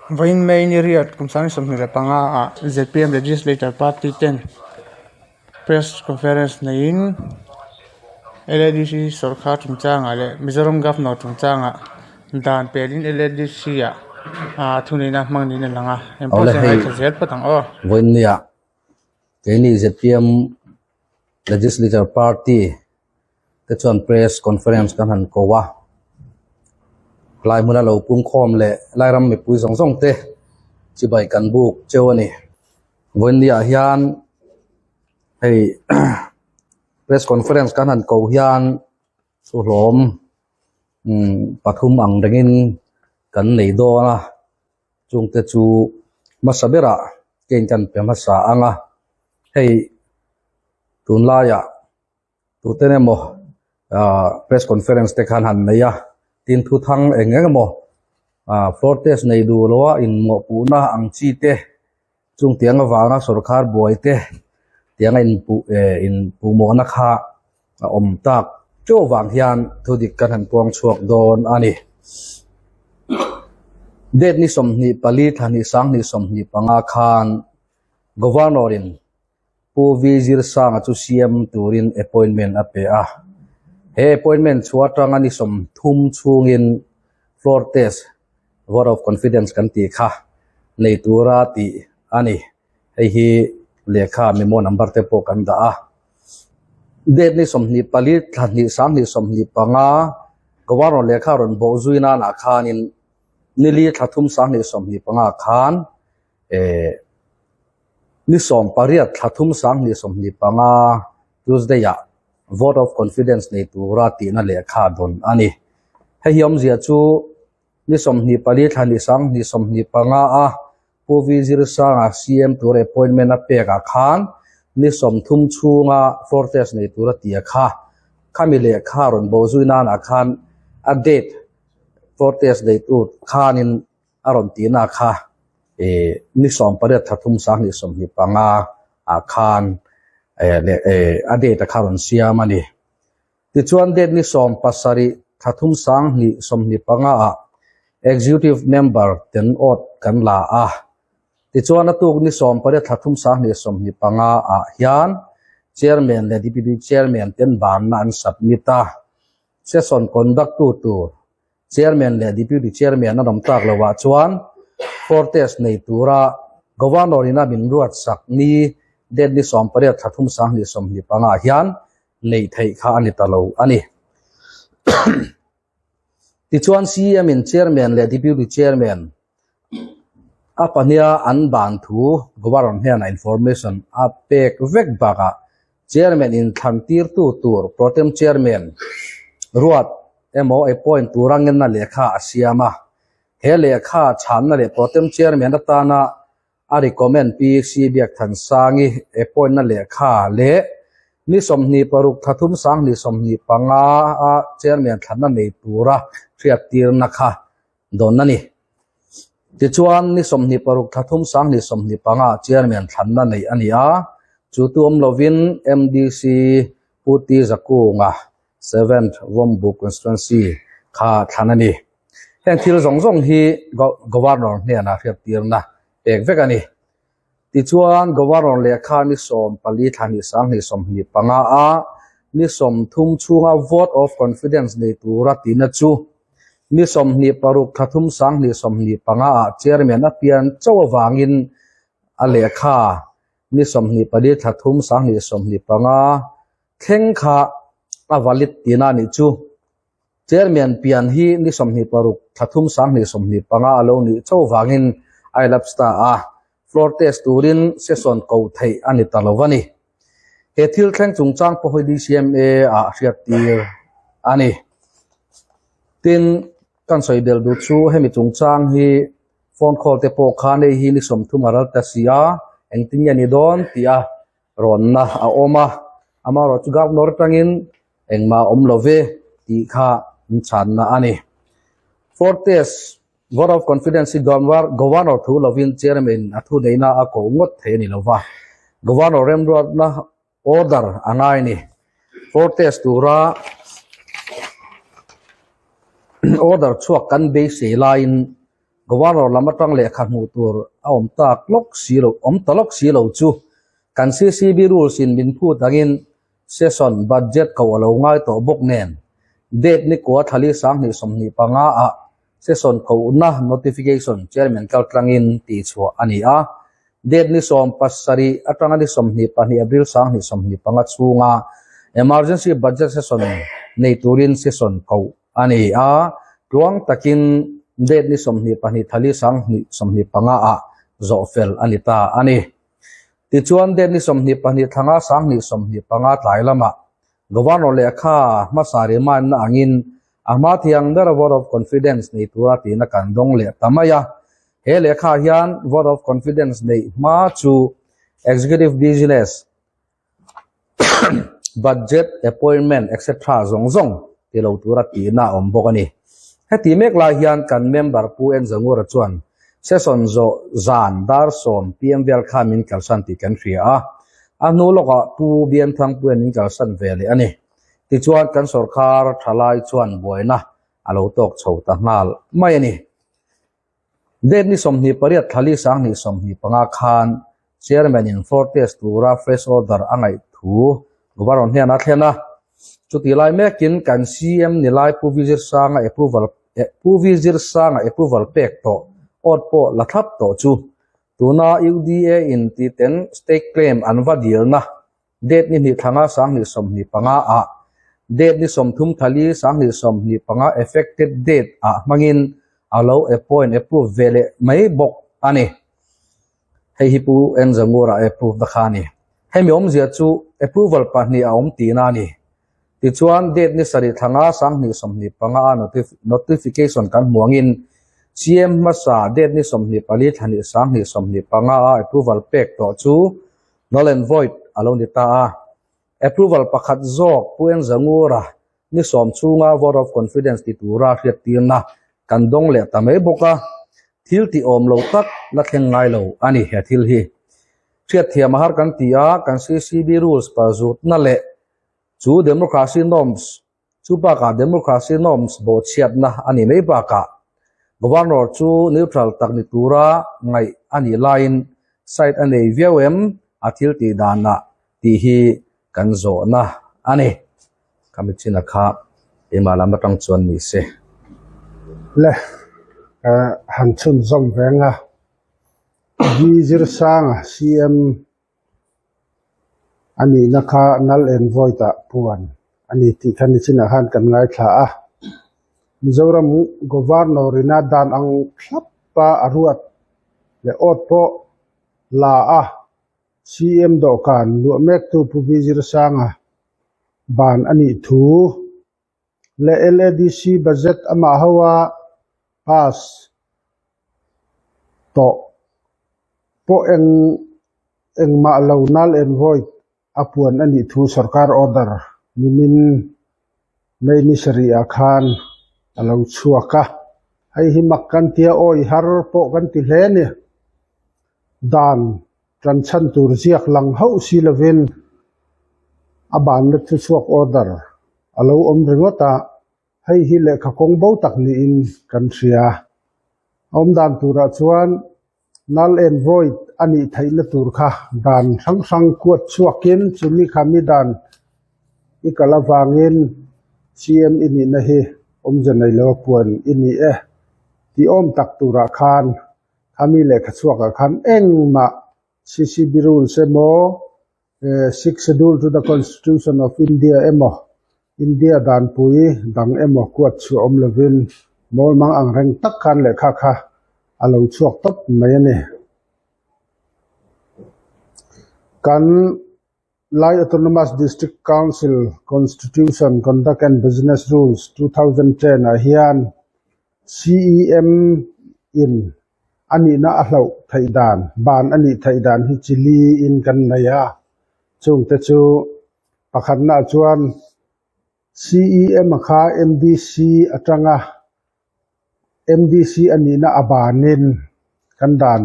Vawiin May ni riat kum 2025 ah zpm Legislature Party ten Press Conference neiin LADC sawrkar chungchangah leh Mizoram Governor chungchangah dan pelin LADC ah ah thuneihna hmang niin a lang a engpawh Awle chu hei ngaithla zel phawt ang aw. Vawiin nia keini zpm Legislature Party te chuan press conference kan han ko a lai hmuna lo pungkhawm leh lairam mipui zawng zawng te chibai kan buk cheu a ni vawiin ah hian hei press conference kan han ko hian thu hlawm umm pathum ang rengin kan nei dawn a chungte chu hmasa berah kein kan pe hmasa ang a hei tunlaiah tuten emaw ah press conference te khan han nei a tin thu thang eng eng emaw ah floor test nei duh lo a inmawhpuhna ang chi te chung tiang avanga sawrkar buai te tianga inpuh eh inpuhmawhna kha a awm tak teuh vang hian thu dik kan han puang chhuak dawn a ni. Date ni 24 thla hnih 2025 khan Governor in Pu V Zirsanga chu siam turin appointment a pe a. He appointment chhuah atanga ni 30 chhungin floor test, vote of confidence kan tih kha nei tura tih a ni. Hei hi lehkha memo number te pawh kan dah a. Date ni 24 thla hnih 2025 Governor lehkha rawn bawh zui nanah khanin ni li thla thum 2025 khan eh Ni 18 thla thum 2025 Tuesday-ah vote of confidence nei tura tihna lehkha dawn a ni. Hei hi awmzia chu ni 24 thla ni 2025 a Pu V Zirsanga CM tur appointment a pekah khan ni 30 chhunga floor test nei tura tia kha khami lehkha rawn bo zui nanah khan a date floor test nei tur khanin a rawn tihna kha eh ni 18 thla thum 2025 ah khan eh leh eh a date a kha rawn siam a ni. Tichuan date ni 17 thla thum 2025 ah executive member ten awt kan la a. Tichuan a tuk ni 18 thla thum 2025 ah hian chairman leh deputy chairman ten banna an submit a. Session conduct tu tur Chairman leh Deputy Chairman an awm tak lovah chuan floor test nei tura Governor ina min ruat sak ni date ni 18 thla thum 2025 ah hian neih theih kha a ni ta lo a ni. Tichuan CM in Chairman leh Deputy Chairman a pahniha an ban thu Governor hnenah information a pek vek bakah Chairman inthlan tirtu tur Protem Chairman ruat emaw appoint tura ngenna lehkha a siam a. He lehkha chhanna leh Protem Chairman atana a recommend PHC Biakthansangi appoint-na lehkha leh ni 26 thla thum 2025 a Chairman thlanna nei tura hriattirna kha dawn a ni. Tichuan, ni 26 thla thum 2025 Chairman thlanna neih a ni a, chu tu awm lovin MDC Pu T Zakunga Seventh Vawmbu Constituency kha thlan a ni. Heng thil zawng zawng hi Governor hnenah hriattirna pek vek a ni. Tichuan, Governor lehkha ni 14 thla hnih 2025 a ni 30 chhunga vote of confidence nei tura tihna chu ni 26 thla thum 2025 ah Chairman a pian chauh avangin a lehkha ni 24 thla thum 2025 thleng kha a valid tihna a nih chu. Chairman pian hi ni 26 thla thum 2025 a lo nih chauh vangin a elapse ta a, floor test turin session ko theih a ni ta lo a ni. He thil thleng chungchang pawh hi DCMA ah hriattir a ni. Tin, kan sawi bel duh chu hemi chungchang hi phone call te pawh khan hei hi ni 30 a ral ta si a, engtin nge ni dawn tih a rawnna a awm a, amaherawhchu Governor atangin engmah awm lo ve tih kha in chhanna a ni. Floor test vote of confidence hi Governor thu lovin Chairman a thu neihna a koh ngawt thei a ni lo va, Governor remruatna order a ngai a ni. Floor test tura order chhuak kan beisei laiin. Governor lam atang lehkha hmuh tur a awm tak lawk si lo awm ta lawk si lo chu kan CCB rules in min phut angin session budget ko a lo ngai tawh bawk nen date ni kua thlali 2025 ah session kohna notification chairman kaltlangin tihchhuah a ni a. Date ni 17 atanga ni 22 April 2025 chhunga emergency budget session nei turin session koh a ni a, tluang takin date ni 22 thali 2025 ah zawh fel a ni ta a ni. Tichuan date ni 22 thlanga 2025 tlai lamah Governor lehkha hmasa remind na angin a hma thiang ber vote of confidence nei tura tihna kan dawng leh ta mai a. He lehkha hian vote of confidence neih hma chu executive business, budget, appointment etc zawng zawng ti lo tura tihna a awm bawk a ni. Heti mek lai hian kan member Pu N Zangura chuan session zawh zan dar 10 pm vel khan min kalsan tih kan hria a. A hnu lawkah Pu Bianthangpuia'n min kalsan ve leh a ni. Tichuan kan sawrkar thalai chuan buaina a lo tawk chho ta nghal mai a ni. Date ni 28 thlali 2025 khan Chairman in floor test tura fresh order a ngaih thu Governor hnen a thlen a. Chutih lai mekin kan CM ni lai Pu Vizirsanga approval Pu Vizirsanga approval pek tawh awt pawh la thlap tawh chu tuna UDA in titen state claim an va dilna Date ni hnih thlanga 2025 ah date ni 30 thali 2025 effective date ah hmangin a lo appoint approve ve leh mai bawk a ni. Hei hi Pu N Zangura approve na kha a ni. Hemi awmzia chu approval pahnih a awm tihna a ni. Tichuan date ni sarih thlanga 2025 a notification kan hmu angin CM hmasa date ni 24 thlahnih 2025 a approval pek tawh chu Null and void a lo ni ta a. Approval pakhat zawk Pu N Zangura ni 10 chhunga vote of confidence ti tura hriattirna kan dawng leh ta mai bawk a. Thil tih awm lo tak la thleng ngai lo a ni he thil hi. Hriatthiam a har kan ti a, kan CCB rules palzutna leh chu democracy norms Chu bakah democracy norms bawhchhiatna a nih mai bakah Governor chu neutral tak ni tura ngaih a nih laiin side a nei viau em a thil tih danah tih hi kan zawhna a ni. Khami chin a kha keimah lam atang chuan ni se. Le han chhunzawm veng a, V Zirsanga CM A nihna kha null and void ah puan a ni tih kha nichinah khan kan ngaithla a. Mizoram Governor ina dan ang thlap a a ruat leh awt pawh la a CM dawhkan luah mektu Pu V Zirsanga ban a nih thu leh LADC budget amah ho a pass tawh pawh eng engmah lo null and void a puan a nih thu sorkar order nimin May ni sarih ah khan a lo chhuak a. Hei hi mak kan tia awi har pawh kan ti hle a ni. Dan Tan chhan tur ziak lang hauh si lovin a banna thu chhuak order a lo awm ringawt a, hei hi lehkha kawng bo tak niin kan hria. A awm dan turah chuan null and void a nih theihna tur kha dan hrang hrang kuat chhuakin chumi kha mi dan i kal avangin CM i nihna hi awmze nei lo a puan i ni e tih awm tak turah khan Khami lehkha chhuakah khan engmah CCB rules emaw, Sixth Schedule to the Constitution of India emaw, India danpui dang emaw kuat chhuah awm lovin mawlmang ang reng tak khan lehkha kha a lo chhuak tawp mai a ni. Kan Lai Autonomous District Council Constitution Conduct and Business Rules 2010 ah hian CEM in a nihna a hlauh theih dan, ban a nih theih dan hi chi li in kan nei a. Chungte chu pakhatnaah chuan CEM a kha MDC atanga MDC a nihna a banin kan dan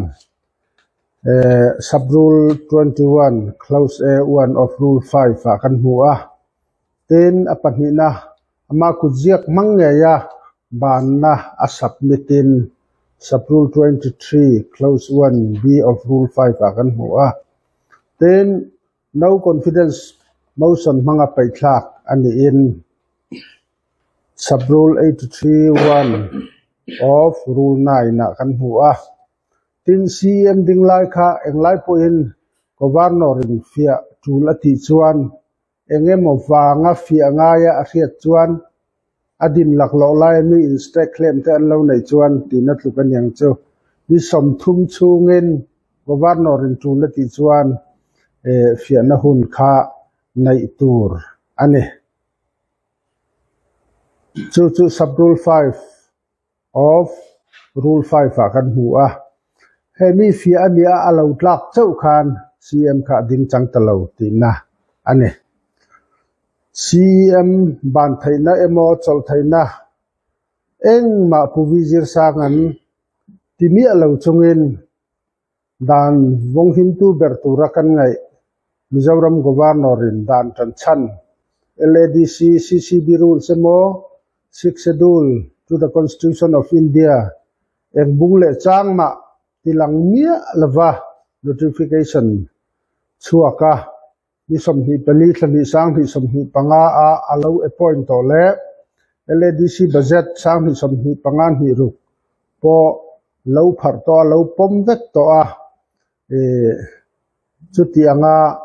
Sub-Rule 21 Clause A 1 of Rule 5 ah kan hmu a. Tin, a pahnihna ama kutziak hmang ngei a banna a submit in Sub-Rule 23, Clause 1, B of Rule 5 ah kan hmu a. Tin, No Confidence Motion hmanga paihthlak a niin Sub-Rule 83, 1 of Rule 9 ah kan hmu a. Tin, CEM ding lai kha englai pawhin Governor-in fiah tul a tih chuan Eng emaw vanga fiah ngaia a hriat chuan a din laklawh laia mi in strike hlem te an lo neih chuan tihna tluk a niang chu. Ni 30 chhungin Governor in tul a tih chuan fiahna hun kha neih tur a ni. Chu chu Sub-Rule 5 of Rule 5 ah kan hmu a. He mi fiah a nia a lo tlak chauh khan CM kha a ding chang ta lo tihna a ni. CM ban theihna emaw chawlh theihna engmah Pu Vi Zirsang an ti miah lo chungin Dan vawnghimtu ber tura kan ngaih Mizoram Governor-in dan tan chhan LADC CCB Rules emaw Sixth Schedule to the Constitution of India eng bung leh chang mah tilang miah lova notification chhuak a Ni 24 thla hnih 2025 a a lo appoint tawh leh LADC budget 2025 hnih ruk pawh lo pharh tawh a, lo pawm vek tawh a, ih chuti anga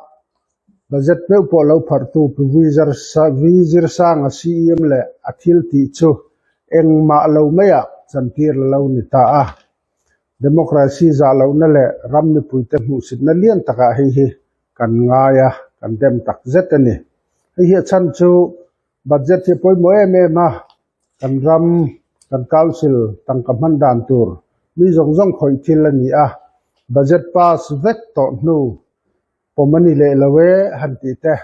budget meuh pawh lo pharhtu Pu Vi Zirsanga CEM leh a thil tih chu engmah lo maiah chantir la lo ni ta a. Democracy zah lohna leh ram mipuite hmuhsitna lian takah hei hi kan ngai a, kan dem tak zet a ni. Hei hi a chhan chu budget hi a pawimawh em em a, kan ram, kan council tangka hman dan tur mi zawng zawng khawih thil a ni a, budget pass vek tawh hnu pawm a ni leh lo e han tih te,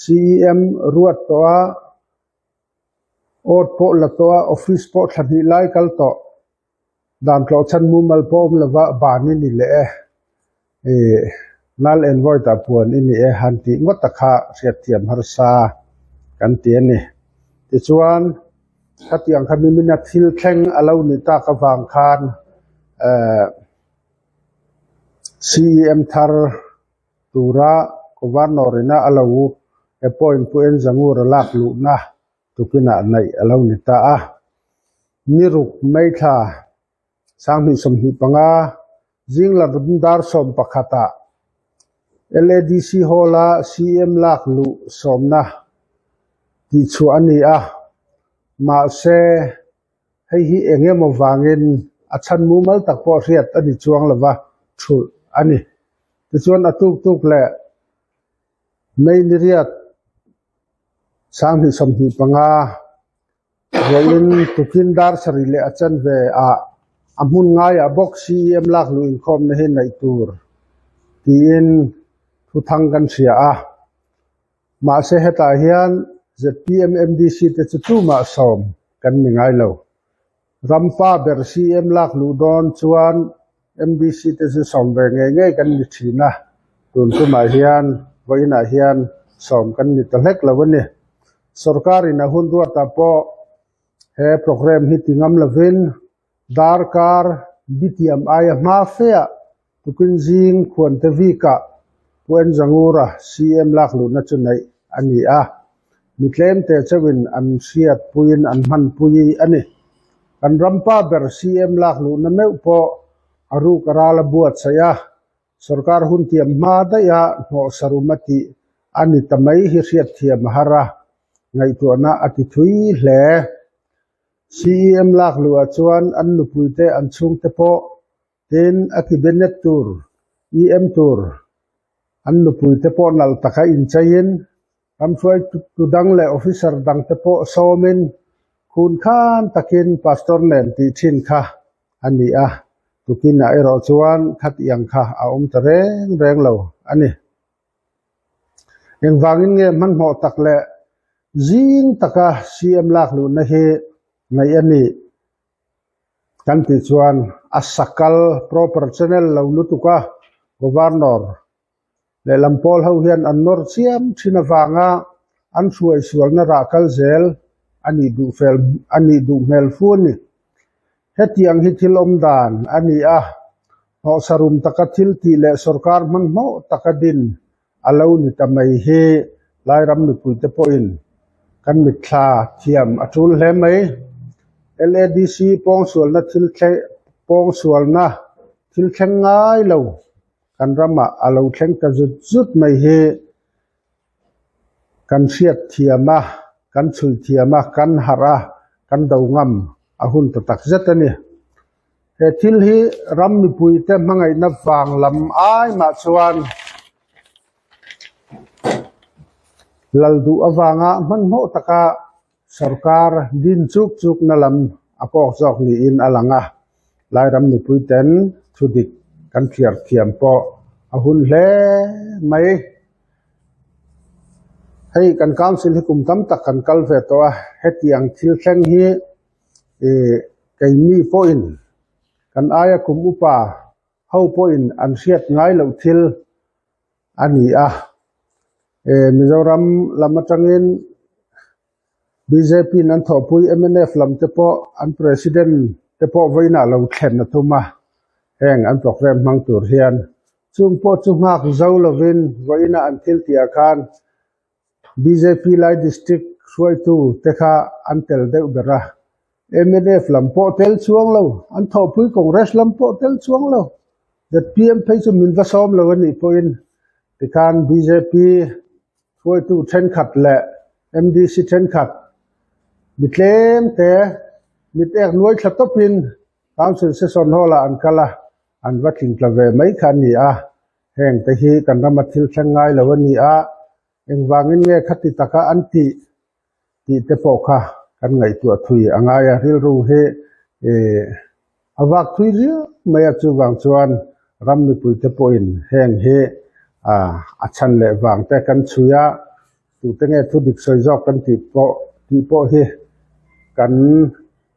CEM ruat tawh a, awt pawh la tawh a, office pawh thla hnih lai kal tawh. Dan tlawhchhan mumal pawh awm lova ban i ni leh e, ih null and void ah puan i ni e han tih ngawt a kha hriatthiam harsa kan ti a ni. Tichuan, khatiang kha mimina thil thleng a lo nih tak avang khan eh CEM thar tura Governor ina a lo appoint Pu Enzangur a lak luhna Tukinah naih a lo ni ta a. Ni ruk May thla 2025 zingla rum dar 11 ah LADC Hall-a CM lak luh sawmna tihchhuah a ni a. Mahse, hei hi eng emaw vangin a chhan mumal tak pawh hriat a ni chuang lova thulh a ni. Tichuan a tuk tuk leh May ni riat 2025 ruahin tukin dar sarih leh a chanve ah a hmun ngaiah bawk CEM lak luh inkhawmna hi neih tur tiin thuthang kan hria a. Mahse hetah hian zpm MDC te chu tumah sawm kan ni ngai lo. Rampa ber CM lak luh dawn chuan MDC te chu sawm ve ngei ngei kan ni thin a, tun tumah hian vawiinah hian sawm kan ni ta hlek lo a ni. Sorkarin a hun ruatah pawh he programme hi ti ngam lovin darkar bitiam aia hma feah tukin zing khuante vikah Pu Enzangura CM lak luhna chu neih a ni a. Mi tlemte chauhin an hriat puiin an hman pui a ni. Kan rampa ber CM lak luhna meuh pawh a ruk a ral a buatsaih a, sorkar hun tiam hma daiha hnawh sarum a tih a ni ta mai hi hriatthiam a har a, ngaihtuahna a ti thui hle. CEM lak luhah chuan an nupuite an chhungte pawh Tin, a cabinet tur, EM tur, an nupuite pawh nalh taka incheiin, ramhruaitu dang leh officer dangte pawh sawmin khun khan takin pastor nen tih thin kha a ni a, tukinah erawh chuan khatiang kha a awm ta reng reng lo a ni. Engvangin nge hmanhmawh tak leh zing taka CM lak luhna hi ngaih a nih? Kan tih chuan a sakal proper channel lo lutuk a, Governor lehlam pawl ho hian an nawr chiam thin avanga an hruai sualna rah kal zel a nih duh fel a nih duh hmel fu a ni. Hetiang hi thil awm dan a ni a, hnawhsarum taka thil tih leh sorkar hmanhmawh taka din a lo ni ta mai hi Lairam mipuite pawhin kan mitthla thiam a tul hle mai. LADC pawngsualna thil pawngsualna thil thleng ngai lo kan ramah a lo thleng ta zut zut mai hi kan hriat thiam a, kan chhui thiam a, kan harh a, kan do ngam a hun ta tak zet a ni. He thil hi ram mipuite hmangaihna vang lam ai mah chuan lal duh avanga hmanhmawh taka sorkar din chuk chukna lam a kawk zawk niin a lang a, Lairam mipuiten thudik kan thliar thiam pawh a hun hle mai. Hei kan council hi kum tam tak kan kal ve tawh a, hetiang thil thleng hi ih keimi pawhin kan aia kum upa ho pawhin an hriat ngai loh thil a ni a. Eh Mizoram lam atangin BJP in an thawhpui mnf lam te pawh an president te pawh vawiinah lo thlen a tum a, heng an programme hmang tur hian chung pawh chu nghak zo lovin vawiinah an thil tihah khan BJP lai district hruaitu te kha an tel deuh ber a, mnf lam pawh tel chuang lo, an thawhpui Congress lam pawh tel chuang lo, ZPM phei chu min va sawm lo a nih pawhin tikhan BJP hruaitu thenkhat leh MDC thenkhat mi tlem te mit ek nuai thla tawpin Council Session Hall-ah an kal a, an va tling tla ve mai kha a ni a. Heng te hi kan rama thil thleng ngai lo a ni a, engvangin nge khati taka an tih tih te pawh kha kan ngaihtuah thui a ngai a, rilru hi a vak thui riau mai a, chuvang chuan ram mipuite pawhin heng hi a chhan leh vang te kan chhui a, tute nge thu dik sawi zawk kan tih pawh tih pawh hi kan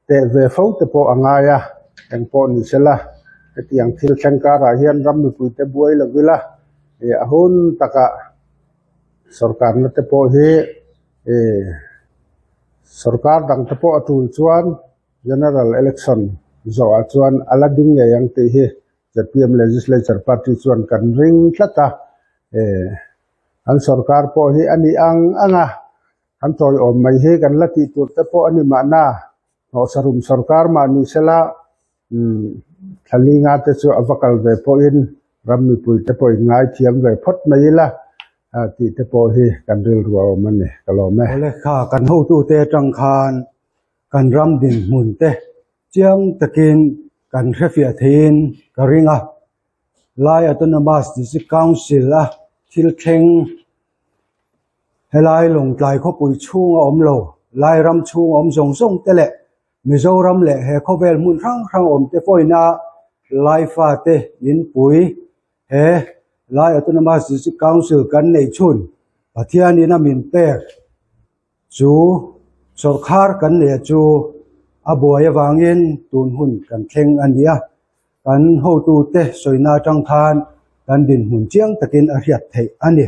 teh ve fo te pawh a ngai a, eng pawh ni se la, hetiang thil thleng karah hian ram mipuite buai lo ila a hun takah sorkarna te pawh hi ih sorkar dang te pawh a tul chuan General Election zawhah chuan a la ding ngei ang tih hi zpm Legislature Party chuan kan ring tlat a, ih an sorkar pawh hi a nih ang ang a, kan tawiawm mai hi kan la tih tur te pawh a ni mahna hnawhsarum sorkar mah ni sela umm thla linga te chu a va kal ve pawhin ram mipui te pawhin ngaithiam ve phawt mai ila tih te pawh hi kan rilru a awm a ni ka lawm e. Awle kha kan hotute atang khan kan ram dinhmun te chiang takin kan hrefiah theiin ka ring a. Lai Autonomous District Council a thil thleng helai Lawngtlai khawpui chhunga awm lo, Lai ram chhunga awm zawng zawng te leh Mizoram leh he khawvel hmun hrang hrang awm te pawhin a Laifa te inpui he Lai Autonomous District Council kan neih chhun Pathianin a min pek Chu sawrkhar kan neih chu a buai avangin tun hun kan thleng a ni a, kan hotute sawina atang khan kan dinhmun chiang takin a hriat theih a ni.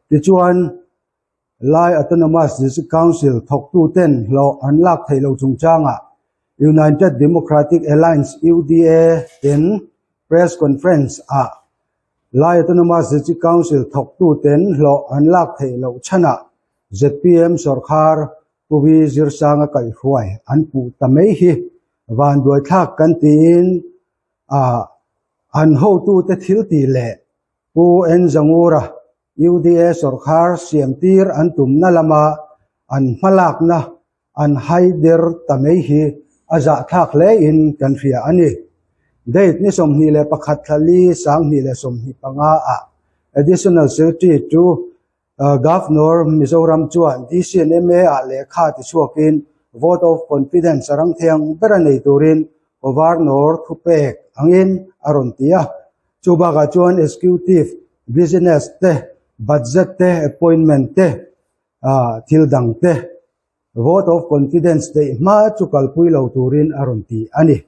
Tichuan, Lai Autonomous District Council thawktuten hlawh an lak theih loh chungchangah United Democratic Alliance, UDA, ten press conference ah Lai Autonomous District Council thawktuten hlawh an lak theih loh chhanah zpm sawrkhar Pu Vi Zirsanga kaihhruai an puh ta mai hi vanduaithlak kan tiin ah an hotute thil tih leh Pu N Zangura UDA sawrkhar siamtir an tumna lama an hmalakna an haider ta mai hi a zahthlak hlein kan hria a ni. Date ni 21 thla li 2025 ah Additional Secretary to Governor Mizoram chuan DC and MA ah lehkha ti chhuakin vote of confidence a rang thei ang ber a nei turin Governor thupek angin a rawn ti a. Chu bakah chuan Executive, Business te, Budget te, Appointment te, thil dang te vote of confidence deih hma chu kalpui lo turin a rawn ti a ni.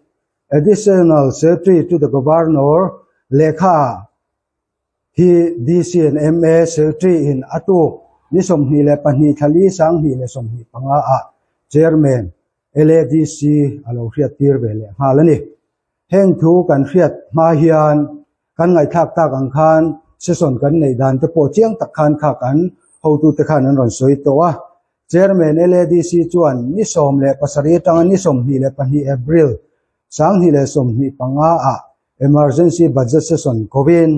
Additional Secretary to the Governor lehkha ah Hi DC and MA Secretary in a tuk ni 22 thla li 2025 ah Chairman LADC a lo hriattir ve leh nghal a ni. Heng thu kan hriat hma hian kan ngaihthlak tak ang khan session kan neih dan te pawh chiang tak khan kha kan hotute khan an rawn sawi tawh a. Chairman LADC chuan ni 17 atanga ni 22 April 2025 ah Emergency Budget Session kovin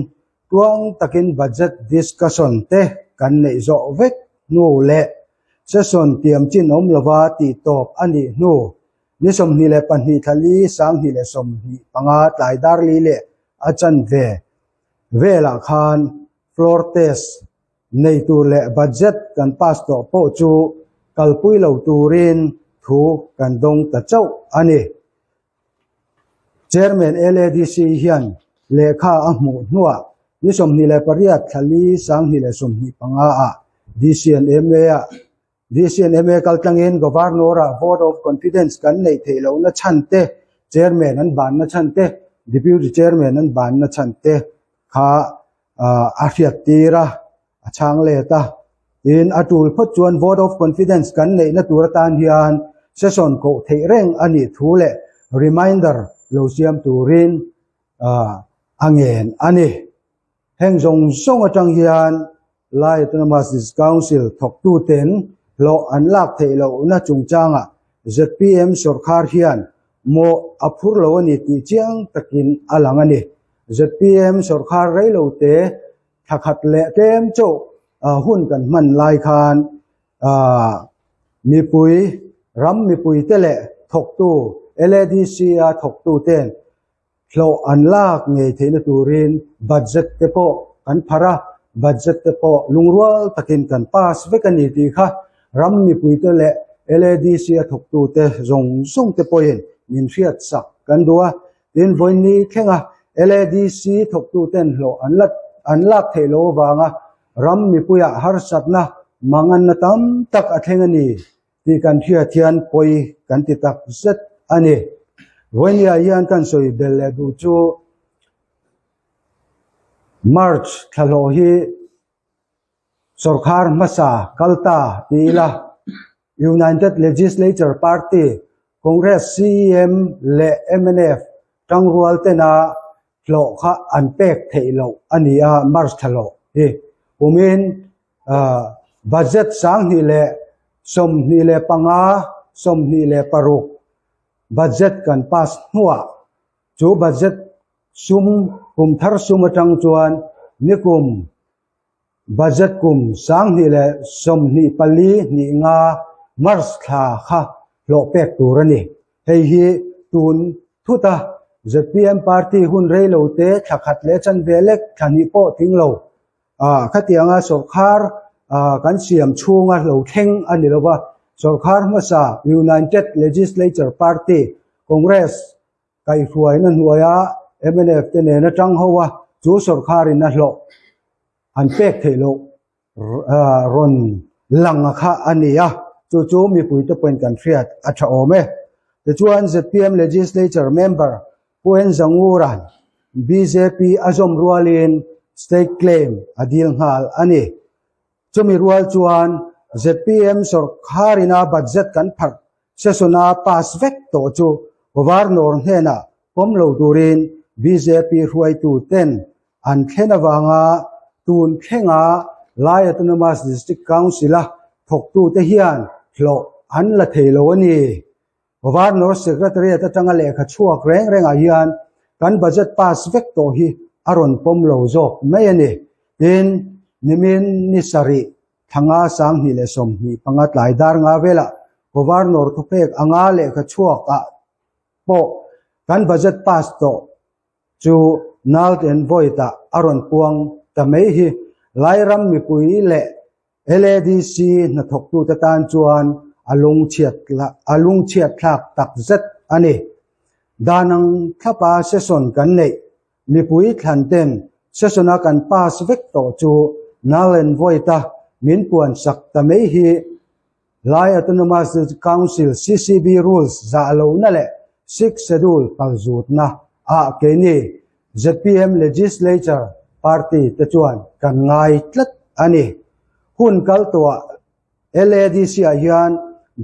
tuang takin budget discussion te kan neih zawh vek hnu leh session tiam chin awm lova tih tawp a nih hnu Ni 22 thla li 2025 tlai dar li leh a chanve velah khan floor test nei tur leh budget kan pass tawh pawh chu kalpui lo turin thu kan dawng ta chauh a ni. Chairman LADC hian lehkha a hmuh hnuah ni 28 thla li 2025 ah DC and MA ah DCNMA kaltlangin Governor-ah Vote of Confidence kan neih theih lohna chhan te, Chairman an banna chhan te, Deputy Chairman an banna chhan te kha a hriattir a, a chhang let a. Tin, a tul phawt chuan Vote of Confidence kan neihna tur atan hian session koh theih reng a nih thu leh reminder lo siam turin a ngen a ni. Heng zawng zawng atang hian Lai Autonomous District Council thawktuten hlawh an lak theih lohna chungchangah zpm sawrkhar hian mawh a phur lo a ni tih chiang takin a lang a ni. Zpm sawrkhar reilote thla khat leh tlem chauh hun kan hman lai khan mipui, ram mipuite leh thawktu LADC-a thawktuten Hlawh an lak ngei theihna turin budget te pawh kan pharh a, budget te pawh lungrual takin kan pass vek a ni tih kha ram mipuite leh LADC a thawktute zawng zawng te pawhin min hriatsak kan duh a. Tin, vawiinni thlenga LADC thawktuten hlawh an la an lak theih loh avanga ram mipuiah harsatna manganna tam tak a thleng a ni. Tih kan hriat hian pawi kan ti tak zet a ni. Vawinia hian kan sawi bel leh duh chu March thla hlawh hi sawrkhar hmasa kal ta ti ila United Legislature Party, Congress CEM leh mnf tangrual tena hlawh kha an pek theih loh a ni a, March thla hlawh hi kumin Budget 2025, 26 budget kan pass hnuah chu budget sum kum thar sum atang chuan nikum budget kum 2024 hnih nga March thla kha hlawh pek tur a ni. Hei hi tun thut a zpm party hun reilo te thla khat leh chanve lek thla hnih pawh tling lo Khatianga sawrkhar kan siam chhunga lo thleng a ni lova, sawrkhar hmasa United Legislature Party, Congress, kaihhruaina hnuaia mnf te nena tang ho a, chu sawrkharin a hlawh an pek theih loh rawn lang a kha a ni a, chu chu mipuite pawhin kan hriat a tha awm e. Tichuan zpm Legislature member Pu En Zangura'n bjp a zawm rualin state claim a dil nghal a ni. Chumi rual chuan zpm sawrkharina budget kan pharh session-a pass vek tawh chu Governor hnenah pawm lo turin bjp hruaituten an thlen avanga tun thlenga Lai Autonomous District Council-a thawktute hian hlawh an la thei lo a ni. Governor Secretariat atanga lehkha chhuak reng rengah hian kan budget pass vek tawh hi a rawn pawm lo zawk mai a ni. Tin, nimin ni sarih thla nga 2025 tlai dar nga velah Governor thupek anga lehkha chhuakah pawh kan budget pass tawh chu null and void ah a rawn puang ta mai hi Lairam mipui leh LADC hnathawktute tan chuan a a lungchhiat thlak tak zet a ni. Dan ang thlapa session kan neih mipui thlan ten session-a kan pass vek tawh chu null and void a min puan sak ta mai hi Lai Autonomous Council CCB rules zah lohna leh Sixth Schedule palzutna ah keini zpm Legislature Party te chuan kan ngai tlat a ni. Hun kal tawhah LADC ah hian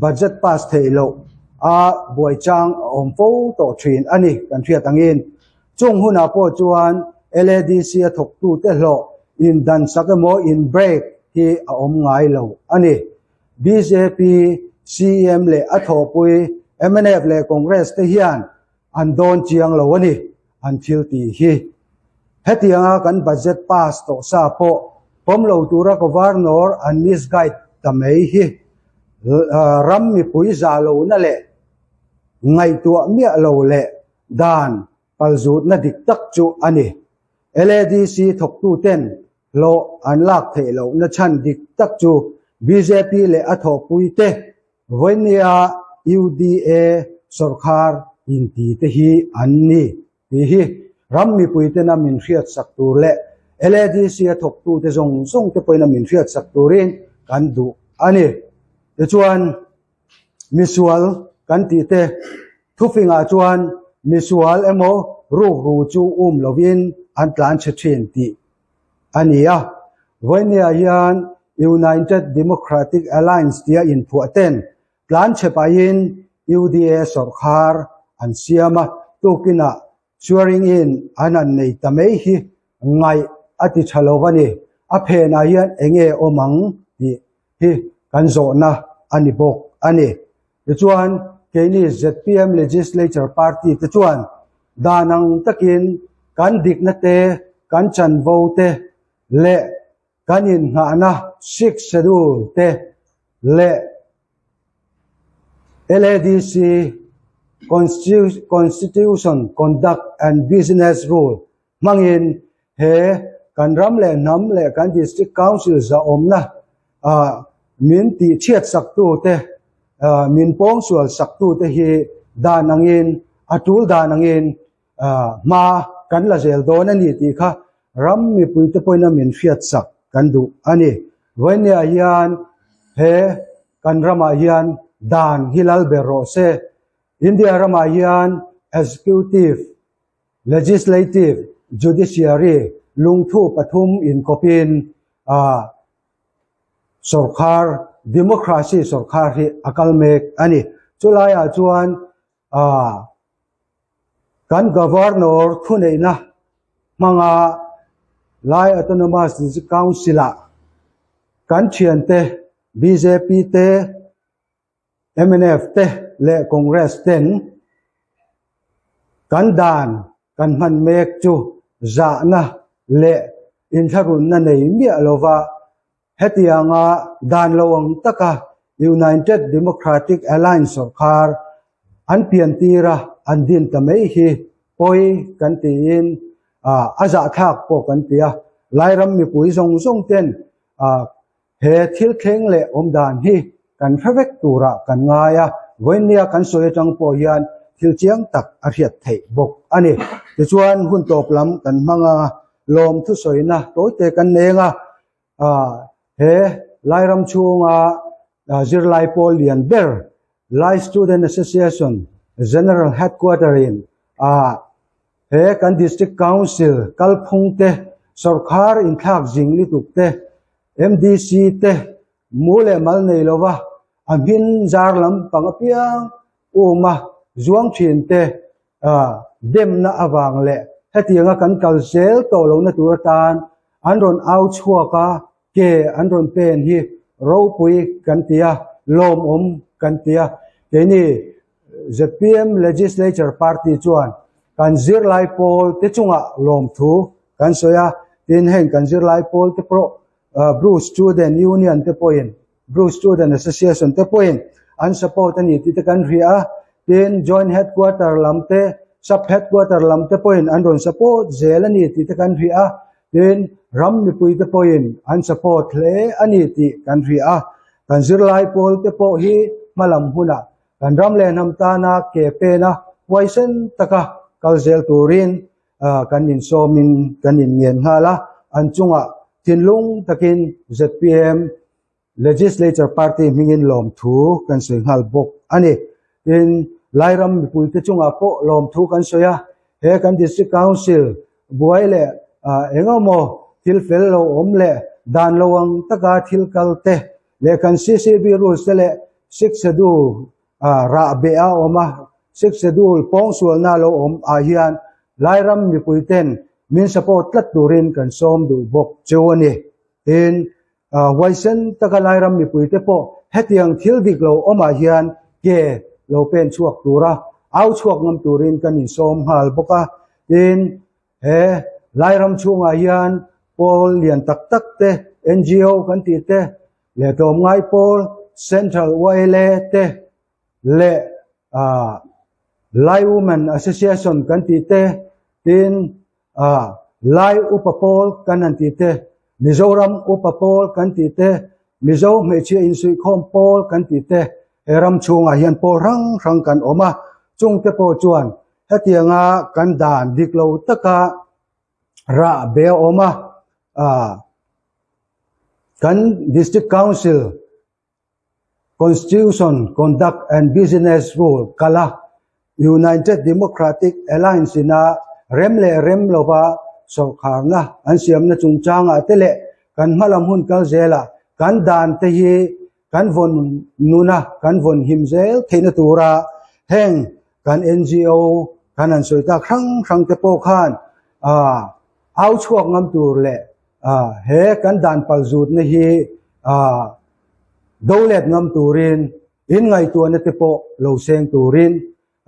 budget pass theih loh A buai chang a awm fo tawh thin a ni kan hriat angin. Chung hunah pawh chuan LADC a thawktute hlawh indan sak emaw in break hi a awm ngai lo a ni. Bjp, CM leh a thawhpui mnf leh Congress te hian an dawn chiang lo a ni an thil tih hi. Hetianga kan budget pass tawh sa pawh pawm lo tura Governor an misguide ta mai hi ram mipui zah lohna leh ngaihtuah miah lo leh dan palzutna dik tak chu a ni. LADC thawktuten hlawh an lak theih lohna chhan dik tak chu bjp leh a thawhpuite vawinia UDA sawrkhar inti te hi an ni tih hi ram mipuitena min hriatsak tur leh LADC a thawktute zawng zawng te pawhin a min hriatsak turin kan duh a ni. Tichuan, misual kan tih te thufingah chuan misual emaw rukru chu um lovin an tlan chhe thin tih a ni a. Vawinia hian United Democratic Alliance tia inphuah ten tlan chhe pahin UDA sawrkhar an siam a, tukinah Swearing in an han nei ta mai hi ngaih a ti tha lo a ni. A phenah hian eng nge awm ang tih hi kan zawhna a ni bawk a ni. Tichuan, keini zpm Legislature Party te chuan dan ang takin kan dikna te, kan chanvo te leh kan inngahna Sixth Schedule te leh LADC Constitution Conduct and Business Rule hmangin he kan ram leh hnam leh kan District Council zahawmna min tihchhiat saktute, min pawngsual saktute hi dan angin, a tul dan angin hma kan la zel dawn a ni tih kha ram mipuite pawhin a min hriatsak kan duh a ni. Vawinia hian he kan ramah hian dan hi lal ber rawh se. India ramah hian Executive, Legislative, Judiciary lungthu pathum inkawpin sawrkhar, democracy sawrkhar hi a kal mek a ni. Chulaiah chuan Kan Governor thuneihna hmanga Lai Autonomous District Council-ah kan thiante bjp te, mnf te leh Congress ten kan dan kan hman mek chu zahna leh inthlahrunna nei miah lova Hetianga dan lo ang taka United Democratic Alliance sawrkar an piantir a an din ta mai hi pawi kan tiin a zahthlak pawh kan ti a. Lairam mipui zawng zawng ten he thil thleng leh awm dan hi kan hre vek turah kan ngai a, vawinia kan sawi atang pawh hian thil chiang tak a hriat theih bawk a ni. Tichuan hun tawp lam kan hmang a, lawm thusawina tawite kan neng a, he Lairam chhunga zirlai pawl lian ber Lai Student Association General Headquarter in he kan District Council kalphung te, sawrkhar inthlak zing lutuk te, MDC te mu leh mal nei lova a hmin zar lampang apiang uma zuang thin te demna avang leh hetianga kan kal zel tawh lohna tur atan an rawn au chhuak a, ke an rawn pen hi ropui kan ti a, lawmawm kan ti a. Keini zpm Legislature Party chuan kan zirlai pawl te chungah lawmthu kan sawi a, tin heng kan zirlai pawl te pawh Bru Student Union te pawhin Bru Student Association te pawhin an support a ni tih te kan hria a, tin Joint Headquarter lam te, Sub Headquarter lam te pawhin an rawn support zel a ni tih te kan hria a, tin ram mipui te pawhin an support hle a ni tih kan hria a. Kan zirlai pawl te pawh hi hmalam hunah kan ram leh hnam tana ke pena huaisen taka kal zel turin kan insawmin kan inngen nghal a, an chungah thinlung takin zpm Legislature Party hmingin lawmthu kan sawi nghal bawk a ni. Tin, Lairam mipuite chungah pawh lawmthu kan sawi a, he kan District Council buai leh eng emaw thil fel lo awm leh dan lo ang taka thil kal te leh kan CCB rules te leh Sixth Schedule. Rah beh a awm a, Sixth Schedule pawngsualna lo awm ah hian Lairam mipui ten min support tlat turin kan sawm duh bawk cheu a ni. Tin, huaisen taka Lairam mipui te pawh hetiang thil dik lo awmah hian ke lo pen chhuak tura au chhuak ngam turin kan insawm nghal bawk a. Tin, He Lairam chhungah hian pawl lian tak tak te, NGO kan tih te, leh tlawmngai pawl, Central YLA te leh Lai Women Association kan tih te, tin Lai Upa Pawl kan han tih te, Mizoram Upa Pawl kan tih te, Mizo Hmeichhia Insuihkhawm Pawl kan tih te, he ram chhungah hian pawl hrang hrang kan awm a, chungte pawh chuan Hetianga kan dan dik lo taka rah be a awm a, kan District Council Constitution, Conduct and Business Rule kal a, United Democratic Alliance ina rem leh rem lova sawrkharna an siamna chungchangah te leh kan hmalam hun kal zelah kan dan te hi kan vawn nuna kan vawn him zel theihna tura heng kan NGO kan han sawi tak hrang hrang te pawh khan ah au chhuak ngam tur leh ah he kan dan pal zutna hi ah do let ngam turin in ngaihtuahna te pawh lo seng turin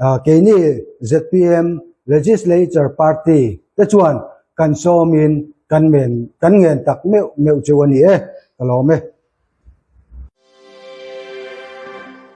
ah keini zpm Legislature Party te chuan kan sawmin kan men kan ngen tak meuh meuh chu a ni e ka lawm e.